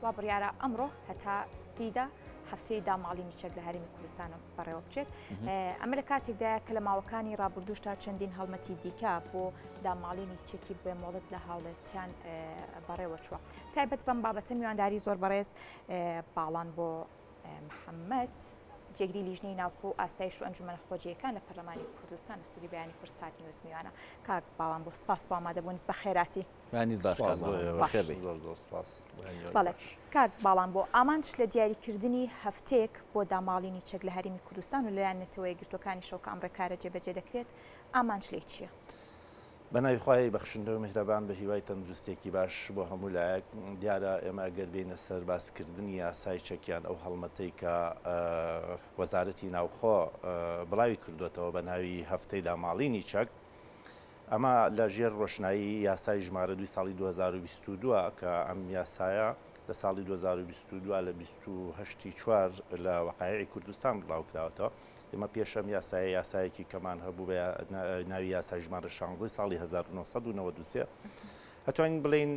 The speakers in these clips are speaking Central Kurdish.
وا بڕیارە ئەمڕۆ هەتا سیدا هەفتەی داماڵینی چەک لە هەرێمی کوردستان بەڕێوە بچێت. ئەمە لە کاتێکدایە کە لە ماوەکانی ڕابردووشدا چەندین هەڵمەتی دیکە بۆ داماڵینی چەکی بێمۆڵەت لە هاوڵێتیان بەڕێوە چووە. تایبەت بەم بابەتە میوانداری زۆر بەڕێز باڵان بۆ محەممەد جێگری لیژنەی ناوخۆ و ئاسایش و ئەنجومەنە خۆجێیەکان لە پەرلەمانی کوردستان لە ستۆدیۆی بەیانی کوردسات نیوز میوانە. کاک باڵان بۆ سپاس بۆ ئامادەبوونت بە خێراتی. بەیانیت باش کاک باڵان. سپاس بۆ ئێوە. زۆر زۆر سپاس. بەڵێ کاک باڵان بۆ ئامانج لە دیاریکردنی هەفتەیەک بۆ داماڵینی چەک لە هەرێمی کوردستان و لەلایەن نەتەوە یەکگرتووەکانیشەوە کە ئەم ڕێکارە جێبەجێ دەکرێت ئامانج لێی چییە؟ بە ناوی خوای بەخشندە و میهرەبان بە هیوای تەندروستیەکی باش بۆ هەموو لایەک. دیارە ئێمە ئەگەر بێینە سەر باسکردنی یاسای چەک یان ئەو هەڵمەتەی کە وەزارەتی ناوخۆ بڵاوی کردووەتەوە بە ناوی هەفتەی داماڵینی چەک، ئەمە لە ژێر ڕۆشنایی یاسای ژمارە دووی ساڵی 2022 کە ئەم یاسایە لە ساڵی 2022 لە 28 ی چوار لە وەقایعی کوردستان بڵاوکراوەتەوە. ئێمە پێش ئەم یاسایە یاسایەکی کەمان هەبوو بە ناوی یاسای ژمارە 16 ساڵی 1993. ئەتوانین بڵێین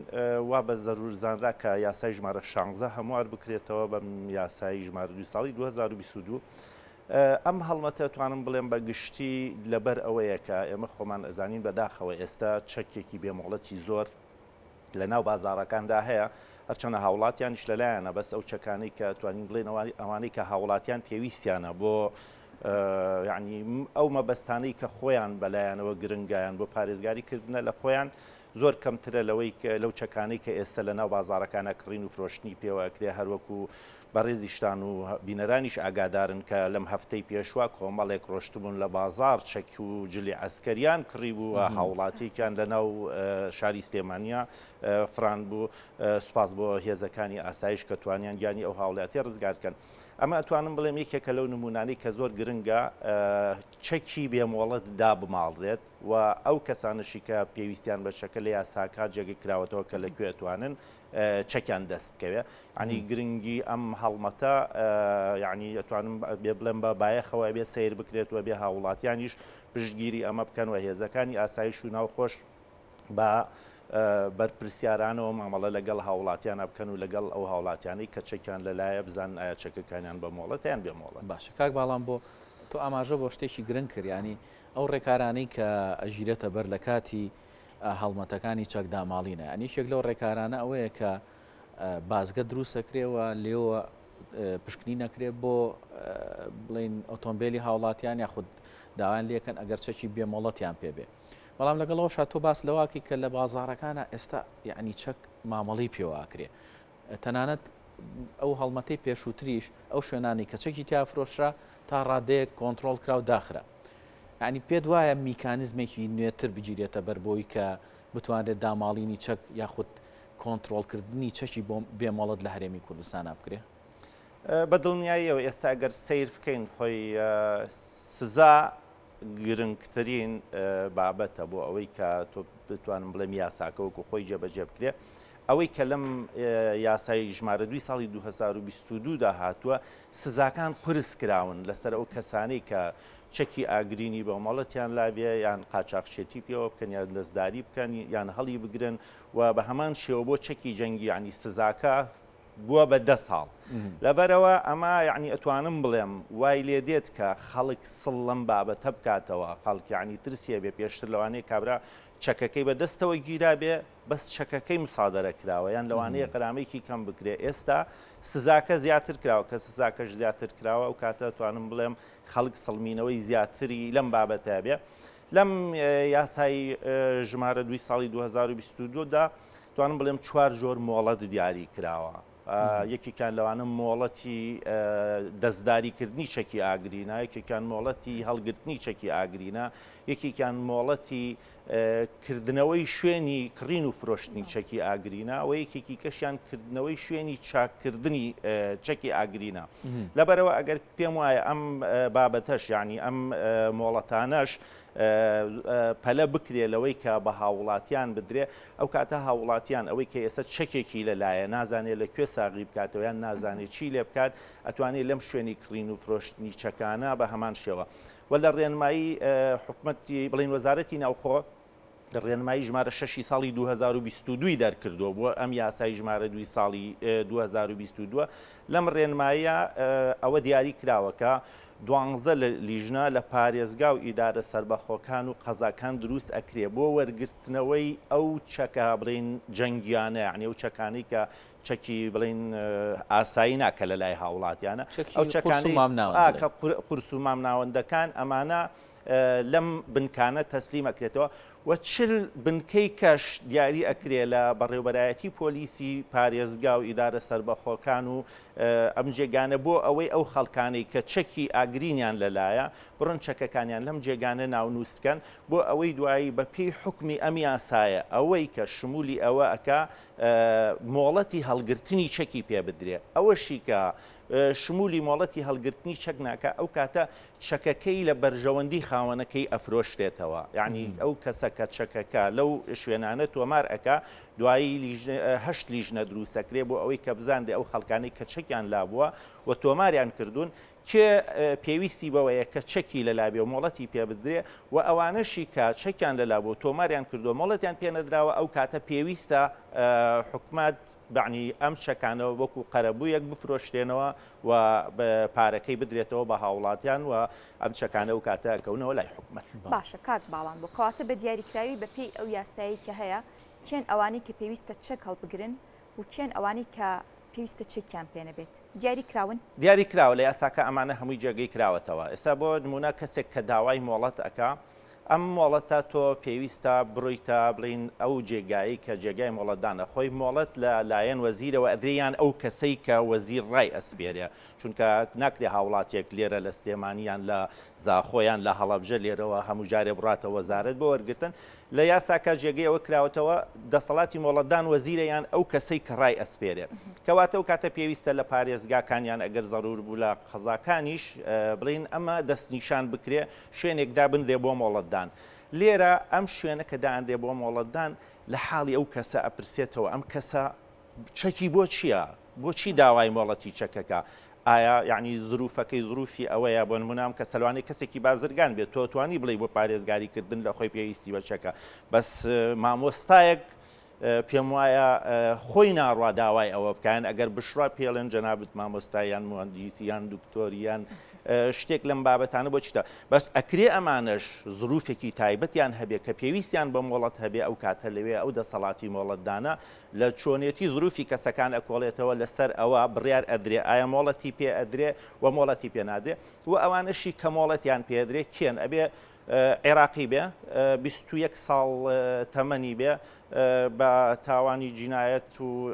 وا بە زەرور زانرا کە یاسای ژمارە 16 هەموار بکرێتەوە بەم یاسای ژمارە دووی ساڵی 2022. ئەم هەڵمەتە توانم بڵێم بە گشتی لەبەر ئەوەیە کە ئێمە خۆمان ئەزانین بەداخەوە ئێستا چەکێکی بێمۆڵەتی زۆر لە ناو بازاڕەکاندا هەیە هەرچەنە هاوڵاتیانیش لەلایەنە بەس ئەو چەکانەی کە توانین بڵێن ئەوانەی کە هاوڵاتیان پێویستیانە بۆ یعنی ئەو مەبەستانەی کە خۆیان بەلایەنەوە گرنگیان بۆ پارێزگاری کردنە لە خۆیان زۆر کەمترە لەوەی لەو چەکانەی کە ئێستا لە ناو بازارەکانە کڕین و فرۆشتنی پێوە ئەکرێ هەروەکو بەڕێزیشتان و بینەرانیش ئاگادارن کە لەم هەفتەی پێشوە کۆمەڵێک ڕۆشتبوون لە بازاڕ چەک و جلی عەسکەریان کڕیبوو و هاوڵاتیەکیان لە ناو شاری سلێمانیا فڕاندبوو. سوپاس بۆ هێزەکانی ئاسایش کە توانیان گیانی ئەو هاوڵاتیە ڕزگار بکەن. ئەمە ئەتوانم بڵێم یەکێکە لەو نمونانەی کە زۆر گرنگە چەکی بێ مۆڵەت دابماڵرێت و ئەو کەسانەشی کە پێویستیان بە چەکە لە یاساکە جێگەی کراوەتەوە کە لە کوێ ئەتوانن چەکیان دەست بکەوێ ینی گرنگی ئەم هەڵمەتە یعنی ئەتوانم بێ بڵێم بە بایەخەوە بێ سیر بکرێت و بێ هاوڵاتیانیش پشتگیری ئەمە بکەن و هێزەکانی ئاسایش و ناوخۆش بە بەرپرسیارانەوە مامەڵە لەگەڵ هاوڵاتیانە بکەن و لەگەڵ ئەو هاوڵاتیانەی کە چەکیان لەلایە بزانن ئایا چەکەکانیان بە مۆڵەتە یان بێ مۆڵەت. باشە کاک باڵام بۆ تۆ ئاماژە بۆ شتێکی گرنگ کرد یانی ئەو ڕێکارانەی کە ئەگیرێتە بەر لە کاتی هەڵمەتەکانی چەکداماڵینە یانی یەکێک لەو ڕێکارانە ئەوەیە کە بازگە دروست ئەکرێ و لێوە پشکنین ئەکرێ بۆ بڵین ئۆتۆمبیلی هاوڵاتیان یاخود داوایان لێکەن ئەگەر چەکی بێمۆڵەتیان پێ بێ بەڵام لەگەڵەوەشا تۆ باس لەواکی کە لە بازاڕەکانە ئێستا یعنی چەک مامەڵی پێوە ئەکرێ تەنانەت ئەو هەڵمەتەی پێشووتریش ئەو شوێنانەی کە چەکی تیا فرۆشرا تا ڕادەیەک کۆنتڕۆڵ کرا و داخرا. یانی پێت وایە میکانیزمێکی نوێتر بگیرێتە بەر بۆی کە بتوانرێت داماڵینی چەک یاخود کۆنتڕۆڵکردنی چەکی بێ مۆڵەت لە هەرێمی کوردستانا بکرێ؟ بە دڵنیاییەوە ئێستا ئەگەر سەیر بکەین خۆی سزا گرنگترین بابەتە بۆ ئەوەی کە تۆ بتوانم بڵێم یاساکە وەکو خۆی جێبەجێ بکرێ ئەوەی کە لەم یاسای ژمارە دوی ساڵی 2022 دا هاتووە سزاکان قورس کراون لەسەر ئەو کەسانەی کە چەکی ئاگرینی بە مۆڵەتیان لابێ یان قاچاخچێتی پێوە بکەن یان دەستداری بکەن یان هەڵی بگرن و بە هەمان شێوە بۆ چەکی جەنگی ینی سزاکە بووە بە دە ساڵ. لەبەرئەوە ئەمە یەعنی ئەتوانم بڵێم وای لێ دێت کە خەڵک سڵ لەم بابەتە بکاتەوە، خەڵک یەعنی ترسی هەبێ، پێشتر لەوانەیە کابرا چەکەکەی بە دەستەوە گیرابێ بەس چەکەکەی مسادەرە کراوە یان لەوانەیە غەرامەیەکی کەم بکرێ، ئێستا سزاکە زیاتر کراوە، کە سزاکەش زیاتر کراوە ئەو کاتە ئەتوانم بڵێم خەڵک سڵمینەوەی زیاتری لەم بابەتە هەبێ. لەم یاسای ژمارە دووی ساڵی 2022 دا توانم بڵێم چوار جۆر مۆڵەت دیاری کراوە. یەکێکیان لەوانە مۆڵەتی دەستداریکردنی چەکی ئاگرینە، یەکێکیان مۆڵەتی هەڵگرتنی چەکی ئاگرینە، یەکێکیان مۆڵەتی کردنەوەی شوێنی کڕین و فرۆشتنی چەکی ئاگرینە و یەکێکی کەشیان کردنەوەی شوێنی چاککردنی چەکی ئاگرینە. لەبەرەوە ئەگەر پێم وایە ئەم بابەتەش یعنی ئەم مۆڵەتانەش پەلە بکرێ لەوەی کە بە هاووڵاتیان بدرێ، ئەو کاتە هاووڵاتیان ئەوەی کە ئێستا چەکێکی لە لایە نازانێ لە کوێ ساغی بکاتەوە یان نازانێ چی لێ بکات ئەتوانێ لەم شوێنی کڕین و فرۆشتنی چەکانە بە هەمان شێوە و لە ڕێنمایی حکومەتی بڵین وەزارەتی ناوخۆ. ڕێنمایی ژمارە شەشی ساڵی 2022 ی دەرکردووە بۆ ئەم یاسای ژمارە دووی ساڵی 2022. لەم ڕێنماییە ئەوە دیاری کراوە کە دوانزە لیژنە لە پارێزگا و ئیدارە سەربەخۆکان و قەزاکان دروست ئەکرێ بۆ وەرگرتنەوەی ئەو چەکە بڵێین جەنگیانە، یعنی ئەو چەکانەی کە چەکی بڵێین ئاسایی نا کە لە لای هاوڵاتیانە، ئەو چەکانەی کە قورس و مامناوەندەکان ئەمانە لەم بنکانە تەسلیم ئەکرێتەوە و 40 بنکەی کەش دیاری ئەکرێ لە بەڕێوبەرایەتی پۆلیسی پارێزگا و ئیدارە سەربەخۆکان و ئەم جێگانە بۆ ئەوەی ئەو خەڵکانەی کە چەکی ئاگرینیان لەلایە بڕن چەکەکانیان لەم جێگانە ناونووس کەن بۆ ئەوەی دوایی بە پێی حوکمی ئەم یاسایە ئەوەی کە شمولی ئەوە ئەکا مۆڵەتی هەڵگرتنی چەکی پێ بدرێ ئەوەشی کە شمولی مۆڵەتی هەڵگرتنی چەک ناکا ئەو کاتە چەکەکەی لە بەرژەوەندی خاوەنەکەی ئەفرۆشرێتەوە یعنی ئەو کەسە کە چەکەکە لەو شوێنانە تۆمار ئەکا دوایی هەشت لیژنە دروست ئەکرێ بۆ ئەوەی کە بزانرێ ئەو خەڵکانەی کە چەکیان لابووە و تۆماریان کردوون کێ پێویستی بەوەیە کە چەکی لەلا بێ و مۆڵەتی پێ بدرێ و ئەوانەشی کە چەکیان لەلا بوو تۆماریان کردووە مۆڵەتیان پێ نەدراوە ئەو کاتە پێویستە حکومەت بەعنی ئەم چەکانەوە وەکو قەرەبوویەک بفرۆشرێنەوە و پارەکەی بدرێتەوە بە هاوڵاتیان و ئەم چەکانە ئەو کاتە ئەکەونەوە لای حکومەت. باشە کاک باڵان بۆ کەواتە بە دیاریکراوی بە پێی ئەو یاسایەی کە هەیە کێن ئەوانەی کە پێویستە چەک هەڵبگرن و کێن ئەوانەی کە پێویستە چەکیان پێ نەبێت دیاری کراون؟ دیاری کراوە لە یاساکە ئەمانە هەمووی جێگەی کراوەتەوە ئێستا بۆ نمونە کەسێک کە داوای مۆڵەت ئەکا ئەم مۆڵەتە تۆ پێویستە بڕۆیتە بڵێین ئەو جێگایەی کە جێگای مۆڵەتدانە خۆی مۆڵەت لە لایەن وەزیرەوە ئەدرێ یان ئەو کەسەی کە وەزیر ڕای ئەسپێرێ چونکە ناکرێ هاوڵاتیەک لێرە لە سلێمانی یان لە زاخۆ یان لە هەڵەبجە لێرەوە هەموو جارێ بڕاتە وەزارەت بۆ وەرگرتن لە یاساکە جێگەی ئەوە کراوەتەوە دەسەڵاتی مۆڵەتدان وەزیرە یان ئەو کەسەی کە ڕای ئەسپێرێ کەواتە ئەو کاتە پێویستە لە پارێزگاکان یان ئەگەر زەرور بوو لە قەزاکانیش بڵێین ئەمە دەستنیشان بکرێ شوێنێک دابنرێ بۆ مۆڵەتدان. لێرە ئەم شوێنە کە دانرێ بۆ مۆڵەتدان لە حاڵی ئەو کەسە ئەپرسێتەوە ئەم کەسە چەکی بۆ چییە؟ بۆچی داوای مۆڵەتی چەکەکە؟ ئایا یعنی زروفەکەی زروفی ئەوەیە بۆ نمونە ئەم کەسە لەوانەیە کەسێکی بازرگان بێت تۆ توانی بڵێی بۆ پارێزگاری کردن لە خۆی پێویستی بە چەکە بەس مامۆستایەک پێم وایە خۆی ناڕوا داوای ئەوە بکەن ئەگەر بشڕا پێڵێن جەنابت مامۆستا یان موهەندیس یان دکتۆر یان شتێک لەم بابەتانە بۆ چیتە بەس ئەکرێ ئەمانەش زروفێکی تایبەتیان هەبێ کە پێویستیان بە مۆڵەت هەبێ ئەو کاتە لەوێ ئەو دەسەڵاتی مۆڵەتدانە لە چۆنێتی زروفی کەسەکان ئەکۆڵێتەوە لەسەر ئەوە بڕیار ئەدرێ ئایا مۆڵەتی پێ ئەدرێ و مۆڵەتی پێ نادرێ و ئەوانەشی کە مۆڵەتیان پێدرێ کێن ئەبێ عێراقی بێ، 21 ساڵ تەمەنی بێ، بە تاوانی جینایەت و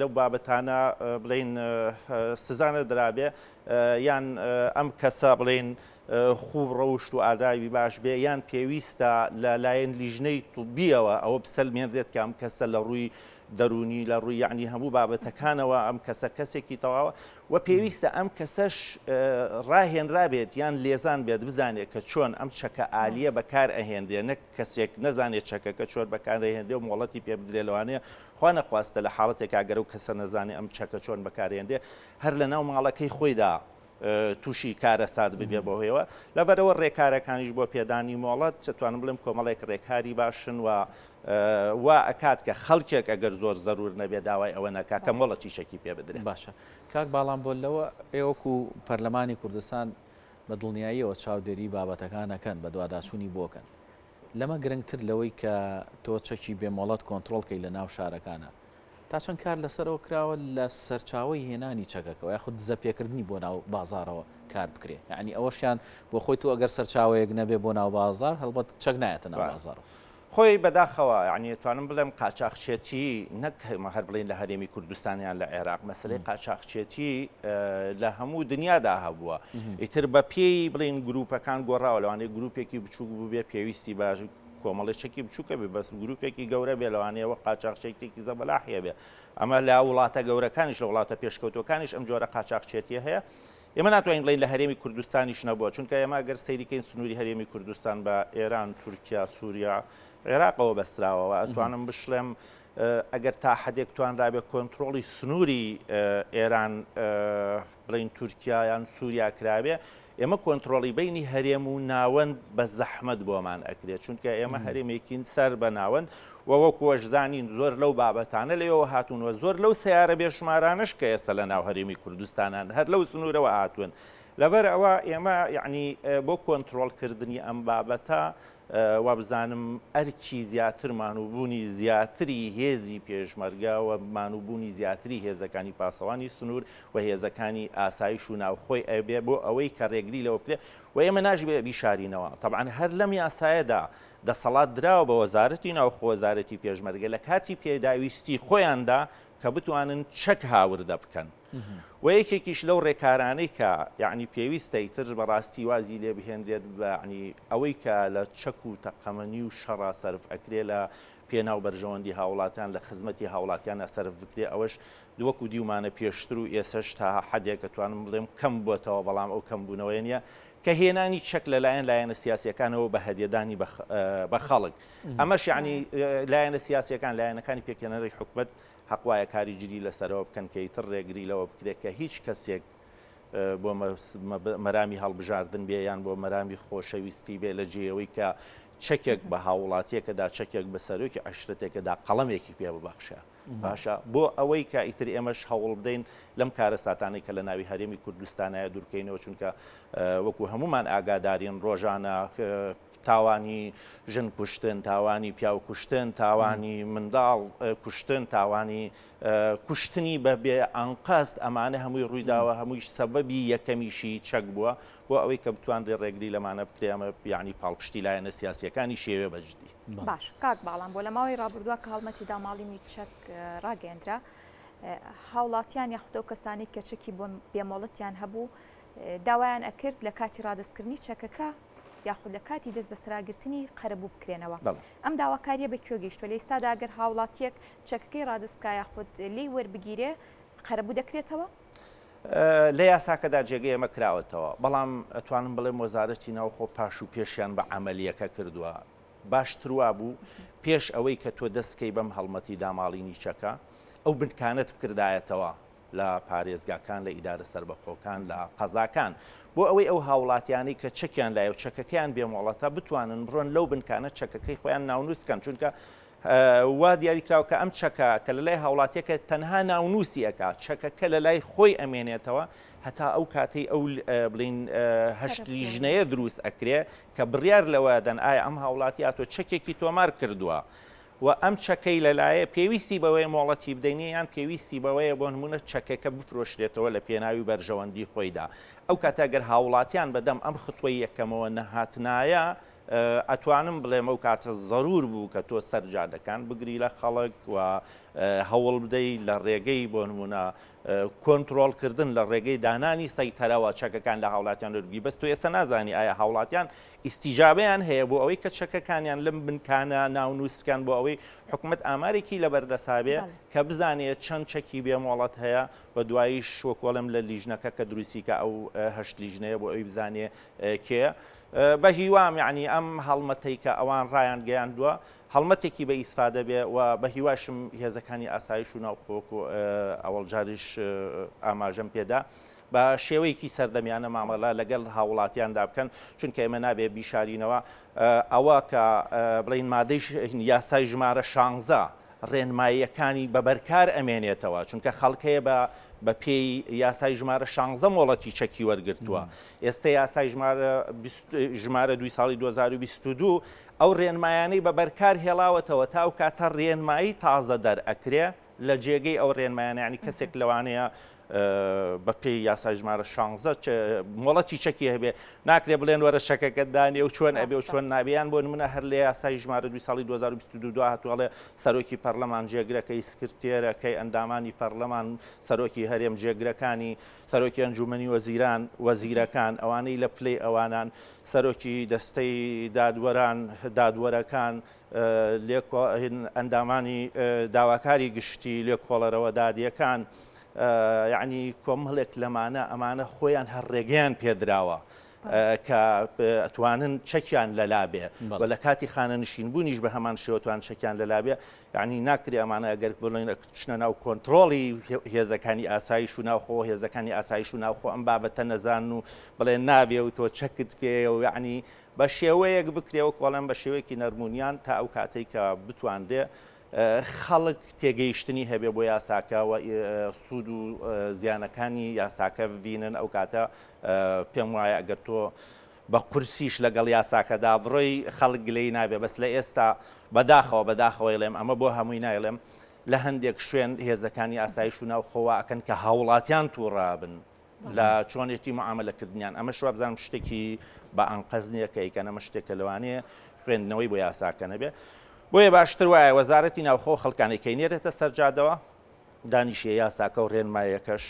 لەو بابەتانە بڵێین سزا نەدرابێ، یان ئەم کەسە بڵێین خوو ڕەوشت و ئادابی باش بێ، یان پێویستە لە لایەن لیژنەی طبیەوە ئەوە بسەلمێنرێت کە ئەم کەسە لە ڕووی دەروونی لە ڕووی یەعنی هەموو بابەتەکانەوە ئەم کەسە کەسێکی تەواوە و پێویستە ئەم کەسەش ڕاهێنرابێت یان لێزان بێت بزانێت کە چۆن ئەم چەکە ئالیە بەکار ئەهێنرێ نەک کەسێک نەزانێت چەکەکە چۆن بەکارئەهێنرێ و مۆڵەتی پێ بدرێ لەوانەیە خوا نەخواستە لە حاڵەتێکا گەر ئەو کەسە نەزانێ ئەم چەکە چۆن بەکارئەهێنرێ هەر لەناو ماڵەکەی خۆیدا تووشی کارەسات ببێ بەهۆیەوە لەبەرەوە ڕێکارەکانیش بۆ پێدانی مۆڵەت چەتوانم بڵێم کۆمەڵێک ڕێکاری باشن و وا ئەکات کە خەڵکێک ئەگەر زۆر زەرور نەبێ داوای ئەوە نەکا کە مۆڵەتی چەکی پێ بدرێ. باشە کاک باڵام بۆ لەوە ئێوەکو پەرلەمانی کوردستان بە دڵنیاییەوە چاودێری بابەتەکان ئەکەن بەدواداچوونی بۆ کەن لەمە گرنگتر لەوەی کە تۆ چەکی بێ مۆڵەت کۆنترۆڵ کەی لە ناو شارەکانە تا چەند کار لەسەر ئەوە کراوە لە سەرچاوەی هێنانی چەکەکەوە یاخود دزەپێکردنی بۆ ناو بازاڕەوە کار بکرێ؟ یەعنی ئەوەشیان بۆ خۆی تۆ ئەگەر سەرچاوەیەک نەبێ بۆ ناو بازاڕ هەڵبەت چەک نایەتە ناو بازاڕەوە. خۆی بەداخەوە یەعنی ئەتوانم بڵێم قاچاخچێتی نەک هەر بڵێین لە هەرێمی کوردستان یان لە عێراق مەسەلەی قاچاخچێتی لە هەموو دنیادا هەبووە ئیتر بە پێی بڵێین گروپەکان گۆڕاوە لەوانەیە گروپێکی بچووک بووبێ پێویستی بە کۆمەڵی چەکی بچووکە بێ بەس گروپێکی گەورە بێ لەوانەیە وەک قاچاخچێتێکی زەبەلاحیە بێ ئەمە لە وڵاتە گەورەکانیش لە وڵاتە پێشکەوتوەکانیش ئەم جۆرە قاچاخچێتیە هەیە ئێمە ناتوانین بڵێین لە هەرێمی کوردستانیش نەبووە چونکە ئێمە گەر سەیریکەین سنووری هەرێمی کوردستان بە ئێران تورکیا سووریا عێراقەوە بەستراوەوە ئەتوانم بشڵێم ئەگەر تا حدێک توانرابێ کۆنتترۆڵی سنووری ئێران بڵین تورکیا یان سووریا کرابێ ئێمە کۆنترۆڵی بەینی هەرێم و ناوەند بە زەحمەت بۆمان ئەکرێت چونکە ئێمە هەرێمێکین سەر بە ناوەند و وەکو ئەشزانین زۆر لەو بابەتانە لەوێوە هاتوون و زۆر لەو سەیارە بێشمارانەش کە ئێستا لە ناو هەرێمی کوردستانان هەر لەو سنوورەوە هاتوون لەبەر ئەوە ئێمە یعنی بۆ کۆنترۆڵکردنی ئەم بابەتە وابزانم ئەرکی زیاترمان و بوونی زیاتری هێزی پێشمەرگە و مان و بوونی زیاتری هێزەکانی پاسەوانی سنوور و هێزەکانی ئاسایش و ناوخۆی ئەبێ بۆ ئەوەی کە ڕێگری لەوە بکرێ و ئێمە ناشبێ بیشارینەوە تەبعەن هەر لەم یاسایەدا دەسەڵات دراوە بە وەزارەتی ناوخۆ وەزارەتی پێشمەرگە لە کاتی پێداویستی خۆیاندا کە بتوانن چەک هاوردە بکەن. و یەکێکیش لەو ڕێکارانەی کە یەعنی پێویستە ئیتر بەڕاستی وازی لێ بهێنرێت بە یەعنی ئەوەی کە لە چەک و تەقەمەنی و شەڕا سەرف ئەکرێ لە پێناو بەرژەوەندی هاوڵاتیان لە خزمەتی هاوڵاتیانە سەرف بکرێ ئەوەش وەکو دیومانە پێشتر و ئێسەش تا حەدێک ئەتوانم بڵێم کەم بۆتەوە بەڵام ئەو کەم بوونەوەیە نییە کە هێنانی چەک لەلایەن لایەنە سیاسیەکانەوە بە هەدیەدانی بە خەڵک ئەمەش یەعنی لایەنە سیاسیەکان لایەنەکانی پێکهێنەری حکومەت هەق وایە کاری جدی لەسەرەوە بکەن کە ئیتر ڕێگری لەوە بکرێت کە هیچ کەسێک بۆ مەرامی هەڵبژاردن بێ یان بۆ مەرامی خۆشەویستی بێ لە جێیەوەی کە چەکێک بە هاوڵاتیەکەدا چەکێک بە سەرۆکی عشرەتێکەدا قەڵەمێکی پێ ببەخشە باشە بۆ ئەوەی کە ئیتر ئێمەش هەوڵ بدەین لەم کارەساتانەی کە لە ناوی هەرێمی کوردستانایە دوورکەینەوە چونکە وەکو هەمومان ئاگادارین ڕۆژانە تاوانی ژن کوشتن، تاوانی پیاو کوشتن، تاوانی منداڵ کوشتن، تاوانی کوشتنی بە بێ ئەنقەست، ئەمانە هەمووی ڕوویداوە، هەموویش سەبەبی یەکەمیشی چەک بووە، بۆ ئەوەی کە بتوانرێ ڕێگری لەمانە بکرێ، ئەمە یانی پاڵپشتی لایەنە سیاسییەکانی شێوێ بە جدی. باش کاک باڵان بۆ لە ماوەی ڕابردووە کە هەڵمەتی داماڵینی چەک ڕاگەیەندرا، هاوڵاتیان یاخود ئەو کەسانەی کە چەکی بێمۆڵەتیان هەبوو داوایان ئەکرد لە کاتی ڕادەستکردنی چەکەکە یاخود لە کاتی دەست بەسەراگرتنی قەرەبوو بکرێنەوە. ئەم داواکارییە بە کوێ گەیشتووە؟ لە ئیستادا ئەگەر هاوڵاتییەک چەکەکەی ڕادەست بکا یاخود لێی وەربگیرێ قەرەبوو دەکرێتەوە؟ لە یاساکەدا جێگەی ئەمە کراوەتەوە، بەڵام ئەتوانم بڵێم وەزارەتی ناوخۆ پاش و پێشیان بە عەمەلییەکە کردووە. باشتر وابوو پێش ئەوەی کە تۆ دەست بکەی بەم هەڵمەتی داماڵینی چەکە، ئەو بنکانەت بکردایەتەوە لە پارێزگاکان، لە ئیدارە سەربەخۆکان، لە قەزاکان، بۆ ئەوەی ئەو هاوڵاتیانەی کە چەکیان لایە و چەکەکەیان بێ مۆڵەتە بتوانن بڕۆن لەو بنکانە چەکەکەی خۆیان ناونووس کەن، چونکە وا دیاریکراوە کە ئەم چەکە کە لە لای هاوڵاتیەکە تەنها ناونووسی ئەکا، چەکەکە لە لای خۆی ئەمێنێتەوە هەتا ئەو کاتەی ئەو بڵین هەشت لیژنەیە دروست ئەکرێ کە بڕیار لەوە دەن ئایا ئەم هاوڵاتی ئاتۆ چەکێکی تۆمار کردووە و ئەم چەکەی لەلایە پێویستی بەوەیە مۆڵەتی بدەینێ یان پێویستی بەوەیە بۆ نموونە چەکەکە بفرۆشرێتەوە لە پێناوی بەرژەوەندی خۆیدا. ئەو کاتە گەر هاوڵاتیان بەدەم ئەم ختوەی یەکەمەوە نەهاتنایە ئەتوانم بڵێم ئەو کاتە زەرور بوو کە تۆ سەر جادەکان بگری لە خەڵک و هەوڵ بدەی لە ڕێگەی بۆ نموونە کۆنترۆڵکردن لە ڕێگەی دانانی سەیتەرەوە چەکەکان لە هاوڵاتیان وەربگری بەس تۆ ئێستا نازانی ئایا هاوڵاتیان ئیستیجابەیان هەیە بۆ ئەوەی کە چەکەکانیان لەم بنکانە ناونووس بکەن بۆ ئەوەی حکومەت ئامارێکی لەبەردەسا بێ کە بزانێت چەند چەکی بێ مۆڵەت هەیە و دواییش وەکۆڵم لە لیژنەکە کە دروستی کە ئەو هەشت لیژنەیە بۆ ئەوی بزانێ کێ بە هیوام یعنی ئەم هەڵمەتەی کە ئەوان ڕایان گەیاندووە هەڵمەتێکی بە ئیسفادە بێ و بە هیواشم هێزەکانی ئاسایش و ناوخۆک و ئەوەڵجاریش ئاماژەم پێدا بە شێوەیەکی سەردەمیانە مامەڵە لەگەڵ هاوڵاتیاندا بکەن، چونکە ئێمە نابێ بیشارینەوە ئەوە کە بڵێین مادەی یاسای ژمارە شانزە ڕێنماییەکانی بە بەرکار ئەمێنێتەوە، چونکە خەڵک هەیە بە بە پێی یاسای ژمارە شانزە مۆڵەتی چەکی وەرگرتووە، ئێستە یاسای ژمارە ژمارە دووی ساڵی 2022 ئەو ڕێنمایانەی بە بەرکار هێڵاوەتەوە تا ئەو کاتە ڕێنمایی تازە دەرئەکرێ لە جێگەی ئەو ڕێنمایانە یانی کەسێک لەوانەیە بە پێی یاسای ژمارە 16 مۆڵەتی چەکی هەبێ ناکرێ بڵێن وەرە چەکەکە دانێ و چۆن ئەبێ و چۆن نابیان بۆ نمونە هەر لە یاسای ژمارە دوی ساڵی 2022 هاتووەڵێ سەرۆکی پەرلەمان جێگرەکەی سکرتێرەکەی ئەندامانی پەرلەمان سەرۆکی هەرێم جێگرەکانی سەرۆکی ئەنجومەنی وەزیران وەزیرەکان ئەوانەی لە پلەی ئەوانان سەرۆکی دەستەی دادوەران دادوەرەکان ئەندامانی داواکاری گشتی، لێکۆڵەرەوە دادییەکان، یەعنی کۆمەڵێک لەمانە، ئەمانە خۆیان هەر ڕێگەیان پێدراوە. کە ئەتوانن چەکیان لەلا بێ و لە کاتی خانەنشین بوونیش بە هەمان شێوە توان چەکیان لەلا بێ یعنی ناکرێ ئەمانە ئەگەر بڵێن چنە ناو کۆنتترۆڵی هێزەکانی ئاسایش و ناوخۆ هێزەکانی ئاسایش و ناوخۆ ئەم بابەتە نەزان و بڵێن نابێ و تۆ چەکت پێ و یعنی بە شێوەیەک بکرێ و کۆڵێن بە شێوەیەکی نەرمونیان تا ئەو کاتێک کە بتوانرێ خەڵک تێگەیشتنی هەبێ بۆ یاساکە و سوود و زیانەکانی یاساکە ببینن ئەو کاتە پێم وایە ئەگەر تۆ بە قورسیش لەگەڵ یاساکەدا بڕۆی خەڵک گلەی نابێ بەس لە ئێستا بەداخەوە بەداخەوەی ڵێم ئەمە بۆ هەمووی نایڵێم لە هەندێک شوێن هێزەکانی ئاسایش و ناوخۆوە ئەکەن کە هاوڵاتیان تووڕابن لە چۆنێتی معامەلەکردنیان، ئەمەش وابزانم شتێکی بە ئەنقەست نییە کە ئەیکەن، ئەمە شتێکە لەوانەیە خوێندنەوەی بۆ یاساکە نەبێ. بۆیە باشتر وایە وەزارەتی ناوخۆ خەڵکانێک کە ئەینێرێتە سەر جادەوە دانیشێ یاساکە و ڕێنمایەکەش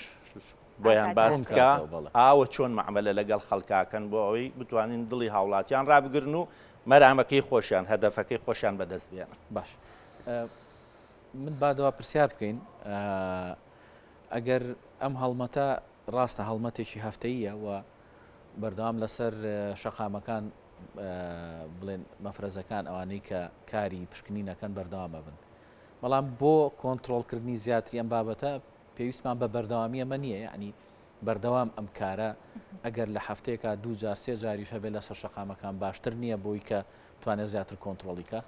بۆیان باس بکا ئاوە چۆن معامەلە لەگەڵ خەڵکاکەن بۆ ئەوەی بتوانین دڵی هاوڵاتیان ڕابگرن و مەرامەکەی خۆشیان هەدەفەکەی خۆشیان بەدەست بێنن. باش من بادەوە پرسیار بکەین ئەگەر ئەم هەڵمەتە ڕاستە هەڵمەتێکی هەفتەییە و بەردەوام لەسەر شەقامەکان بڵێن مەفرەزەکان ئەوانەی کە کاری پشکنینەکەن بەردەوام ئەبن بەڵام بۆ کۆنتترۆلکردنی زیاتری ئەم بابەتە پێویستمان بە بەردەوامی ئەمە نییە یعنی بەردەوام ئەم کارە ئەگەر لە هەفتەیەکا دوو جار سێ جاریش هەبێت لەسەر شەقامەکان باشتر نییە بۆی کە توانێت زیاتر کۆنتترۆڵیکە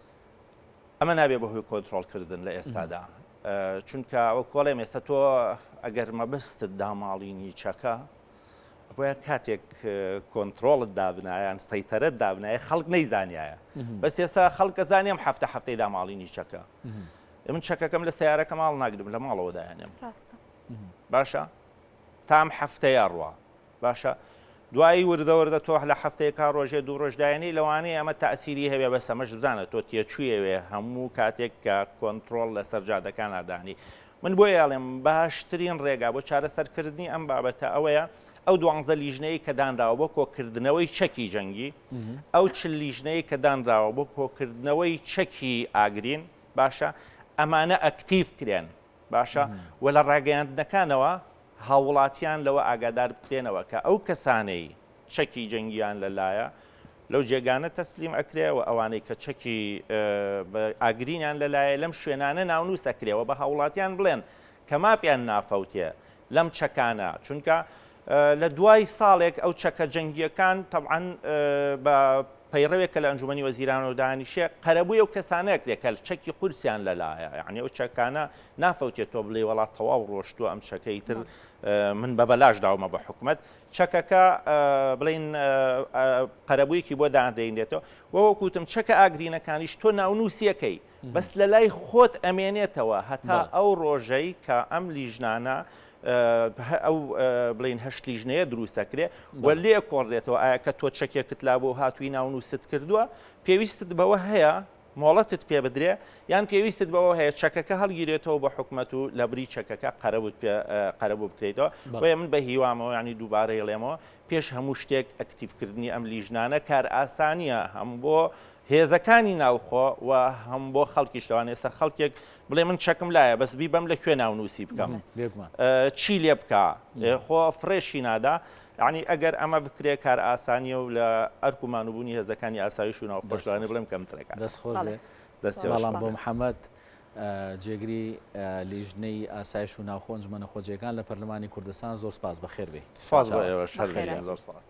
ئەمە نابێ بەهۆی کۆنترۆڵکردن لە ئێستادا چونکە وەک وەڵێم ئێستا تۆ ئەگەر مەبەستت داماڵینی چەکە بۆیە کاتێک کۆنتترۆڵت دابنایان سەیتەرەت دابنایە خەڵک نەیزانایە بەس ئێستا خەڵکە زانیم هەفتە هەفتەی داماڵینی چەکە من چەکەکەم لە سیارەکە ماڵ ناگرم لە ماڵەوە دایانێم باشە تام هەفتەیە ڕوا باشە دوایی وردە وردە تۆ لە هەفتەیەکا ڕۆژێ دوو ڕۆژ دایەنی لەوانەیە ئەمە تەئسیری هەبێ بەس ئەمەش بزانە تۆ تێچوویەوێ هەموو کاتێک کە کۆنتڕۆڵ لەسەر جادەکانا دانی من بۆیە ئەڵێم باشترین ڕێگا بۆ چارەسەرکردنی ئەم بابەتە ئەوەیە ئەو دوانزە لیژنەیە کە دانراوە بۆ کۆکردنەوەی چەکی جەنگی ئەو چل لیژنەیە کە دانراوە بۆ کۆکردنەوەی چەکی ئاگرین باشە ئەمانە ئەکتیڤ کرێن باشە و لە ڕاگەیاندنەکانەوە هاووڵاتیان لەوە ئاگادار بکرێنەوە کە ئەو کەسانەی چەکی جەنگیان لە لایە لەو جێگانە تەسلیم ئەکرێ و ئەوانەی کە چەکی ئاگرینیان لە لایە لەم شوێنانە ناونووس ئەکرێ و بە هاووڵاتیان بڵێن کە مافیان نافەوتێ لەم چەکانە چونکە لە دوای ساڵێک ئەو چەکە جەنگییەکان تەبعەن بە پەیڕەوێک کە لە ئەنجومەنی وەزیرانەوە دانیشێ قەرەبووی ئەو کەسانە ئەکرێ کە چەکی قورسیان لەلایە یعنی ئەو چەکانە نافەوتێت تۆ بڵێ وەڵا تەواو ڕۆشتووە ئەم چەکە ئیتر من بە بەلاش داومە بە حکومەت چەکەکە بڵین قەرەبوویەکی بۆ دانرێنێتەوە وەکوتم چەکە ئاگرینەکانیش تۆ ناونووسیەکەی بەس لە لای خۆت ئەمێنێتەوە هەتا ئەو ڕۆژەی کە ئەم لیژنانە ئەو بڵین هەشت لیژنەیە دروستەکرێ و لێ کۆڕێتەوە ئایا کە تۆ چەکێکت لا بۆ هاتووی ناونووست کردووە پێویستت بەوە هەیە مۆڵەتت پێ بدرێ یان پێویستت بەوە هەیە چەکەکە هەڵگیرێتەوە بۆ حکومەت و لە بری چەکەکە قەرەبوت پێ قەرەبوو بکرێتەوە بۆیە من بە هیوامەوە ینی دووبارە یڵێمەوە پێش هەموو شتێک ئەکتیڤکردنی ئەم لیژنانە کارئاسانییە هەم بۆ هێزەکانی ناوخۆ و هەم بۆ خەڵکیش لەوانەیە ئێستا خەڵکێک بڵێ من چەکم لایە بەس بیبەم لە کوێ ناونووسی بکەم چی لێ بکا خۆ فڕێشی نادا یعنی ئەگەر ئەمە بکرێ کار ئاسانیە و لە ئەرک و مانوبوونی هێزەکانی ئاسایش و ناوخۆش لەوانەیە بڵێم کەمترەکات دەست خۆش بێ بەڵام بۆ محەممەد جێگری لیژنەی ئاسایش و ناوخۆ ئەنجومەنە خۆجێیەکان لە پەرلەمانی کوردستان زۆر سپاس بەخێر بێی. سپاس بۆ ئێوەش هەر بژین زۆر سپاس.